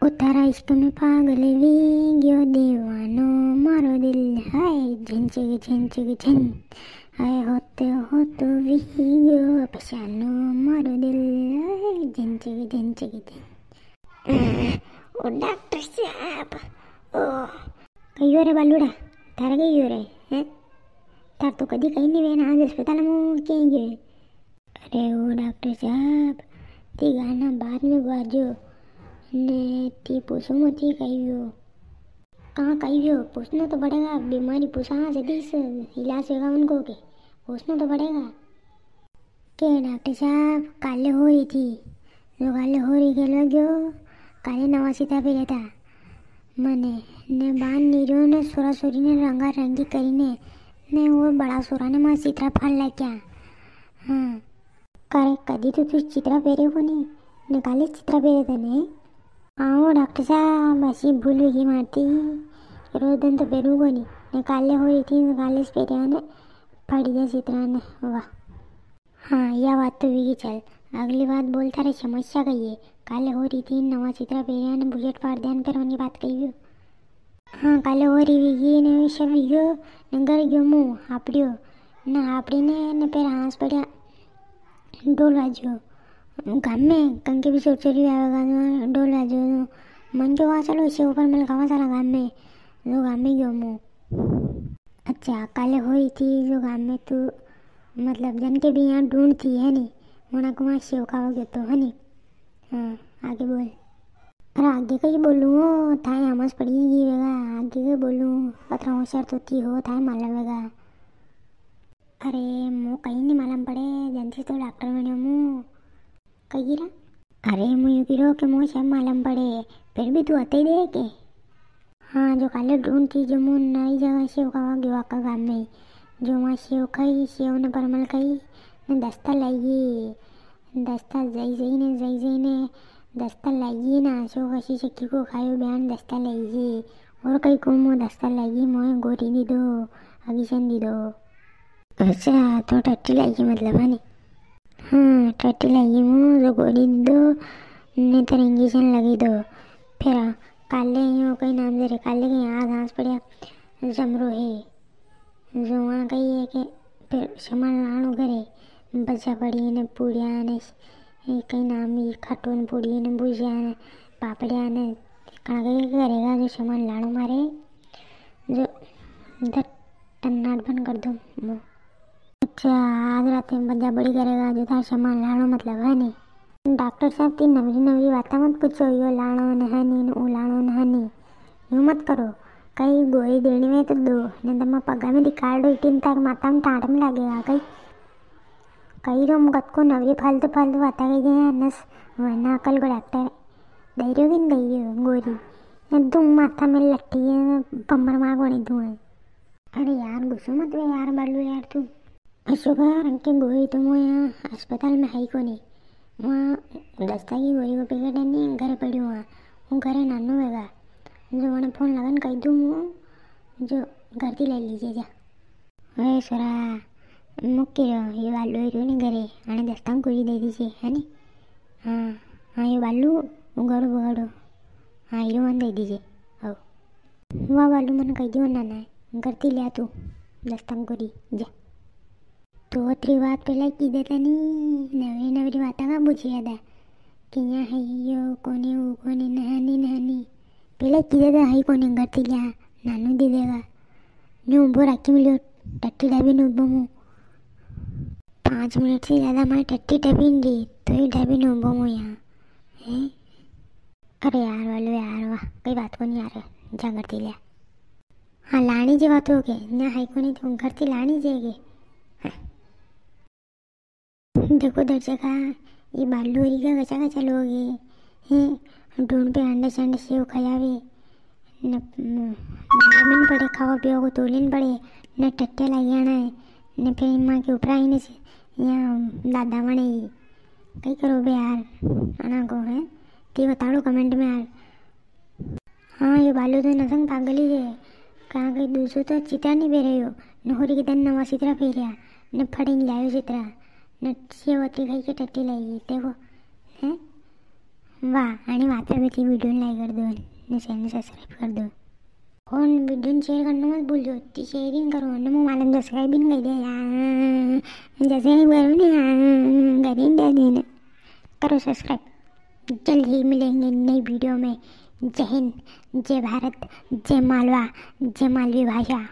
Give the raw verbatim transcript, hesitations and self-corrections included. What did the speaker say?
ओ थारा इश्क में पागल वी गयो दीवानो मारो दिल, हाय झिन चिक झिन चिक झिन, हाय होते होते वी गयो पशानो मारो दिल, हाय झिन चिक झिन चिक झिन। ओ डॉक्टर साहब, ओ। कई हो रे बालूड़ा, थारे कई हो रे, हैं? थार तो कदी कई नी वे ना, आज अस्पताल में कई गयो? अरे ओ डॉक्टर साहब, ती गाना बाद में गवाजो, ने ती पूछो मती कई हो। कहाँ कई हो? पूछना तो पड़ेगा, बीमारी पूछा जदी से इलाज होगा उनको के, पूछना तो पड़ेगा। के डॉक्टर साहब, काले होरी थी, जो काले होरी खेलवा गयो, काले नवा सीता पेरे था मने, ने बान नीरो ने सोरा सोरी ने रंगा रंगी करी ने, ने वो बड़ा सोरा ने मां चित्रा फाड़ लाग्या। हाँ। कारे कदी तो तू चित्रा पेरे कोनी, ने काले चित्रा पेरे तने। हाँ ओ डॉक्टर साहब, असी भूल हुई मारती, रोज दिन तो पेरू कोनी, ने काले होरी थी, ने काले से पेरे ने फाड़ी दिया चित्रा ने। वाह। हाँ, या बात तो वीगी चल। अगली बात बोल, थारे समस्या कई है? काले होरी थी, नवा चित्रा पेरिया ने बुलेट फाड़ दिया ने फिर उनकी बात कही हो। हाँ, काले होरी वीगी ने सब वीगो ने घर गयो मु हापड़ियो ने हापड़ी ने, ने फिर हाँस पड़िया ढोल बाजियो। गाम में कंके भी चोर चोरी आवेगा तो ढोल बाजियो। मन जो वहाँ चलो इसे ऊपर मिल खावा सारा गाम में, जो गाम में गयो मु। अच्छा, काले होरी थी जो गाम में तू, मतलब, जन के भी यहाँ ढूंढती है नी, वणा को वहाँ सेव खावा गयो तो, है नी? हाँ, आगे बोल। अरे आगे कई बोलूँ हो, थाए हमज पड़ी गई वेगा, आगे कई बोलूँ, अतरा होशियार तो थी हो, थाए मालूम वेगा। अरे, मो कई नी मालूम पड़े, जन थी तो डॉक्टर बन्यो मु। कई रा? अरे, मु यूं की रो के मो सब मालूम पड़े, फिर भी तू अतई दे के? हाँ, जो काले ढूंढ थी, जो मु नई जगह सेव खावा गयो आका गाम में, जो वहाँ सेव खाई, सेव ने परमल खाई, ने दस्ता लाई, दस्ता जई जई ने, जई जई ने, दस्ता लाई ना, सेव कसी चक्की को खायो बयान दस्ता लाई। और कई को मो दस्ता लाई, मोए गोरी दी दो, अगिशन दी दो। अच्छा, तो टट्टी लागी मतलब, है नी? हाँ, टट्टी लागी मु, जो गोली दो, नी तो इंजेक्शन लगी दो। फिर काले यो कई नाम दे रे, काले के यहाँ घास पड़िया जमरो है। जो वहाँ कही है कि फिर सामान लानो घरे, बजा पड़ी ने, पूड़िया ने, ये कई नाम, ये खाटो ने, पूड़ी ने, भुजिया ने, पापड़िया ने, कणा कई करेगा जो सामान लानो मारे, जो इधर टन्नाट बंद कर दूं मु। अच्छा, आज रात में बजा बड़ी करेगा, जो थार सामान लानो मतलब, है नी? डॉक्टर साहब, ती नवरी नवरी बातां मत पूछो, यो लानो ने है नी, ने ऊ लानो ने है नी, यूं मत करो। कई गोली देनी वे तो दो, नी तो मैं पगा में दिखाड़ दो, इटिन तक माथा में टाट में लगेगा। कई, कई रो मुगत को नवरी फालतू फालतू बातां कही गए हैं, नस वरना अकल को डॉक्टर। दई रियो कि नी दई रियो गोली? या दूं माथा में लट्ठी है, बम्बर मार कोनी दूं है। अरे यार, गुस्सो मत वे यार, बालू यार तू। असो कर, अंके गोली तो मो यहाँ अस्पताल में है ही कोनी। वहाँ दस्ता की गोली को पैकेट है नी, घर पड़ियो वहाँ। वो घरे नानो वेगा। जो वने फोन लगन कही दूँ मु, जो घर थी ले लीजे जा। ओए सोरा, मुक्की रो, ये बालू ही रो नी घरे, आने दस्ता की गोली दे दीजे, है नी? हाँ, हाँ, ये बालू, उगाड़ो, बगाड़ो। हाँ, हीरो वन दे दीजे। आओ। वाह बालू, मन कही दियो नाना है, करती लिया तू, दस्ता की गोली, जा। तो अतरी बात पहला की देता नी, नवरी नवरी बातां का बुझिया दा। कि यहाँ है यो, कोने वो, कोने नहानी, नहानी। पहला की देता है कोने करती लिया, नानू दे देगा। न्यू उबो राखी मिलियो, टट्टी डाबी ने उबो मु। पाँच मिनट से ज्यादा मारी टट्टी डबी नी री, तो ही डबी ने उबो मु यहाँ। हैं? अरे यार, वालो यार, वाह, कई बात कोनी यार, जा करती लिया। हाँ, लानी जे बात हो के, ना है कोनी तो घर थी लानी जे के। हाँ। देखो दर्शका, ये बालू होरी का कचा कचा लोग है, हैं? ढूंढ पे अंडे संडे सेव खयावे, न, न, मालूम नी पड़े, खावा पीवा को तोले नी पड़े, न टट्टे लागियाना है, न फिर माँ के ऊपर आई ने से, यहाँ दादा वणे ही। कई करो बे यार, अणा को है, ते बताड़ो comment में यार। हाँ, यो बालू तो नसंग पागल ही है। कहाँ कई दूसरो तो चित्रा नी पेरे यो, न होरी के दन नवा चित्रा पेरिया, न फड़िंग लायो चित्रा, न सेव अतरी खाई के टट्टी लाई, देखो, हैं? वाह, अणी वात पे भी थी video ने like कर दो, ने channel subscribe कर दो। और video ने share करना मत भूल जो, ती share ही करो, ने मो मालूम subscribe भी नहीं कर दिया यार, जैसे ही करो ना यार, कर ही दे देना, करो subscribe। जल्द ही मिलेंगे नई video में। जय हिंद, जय भारत, जय मालवा, जय मालवी भाषा।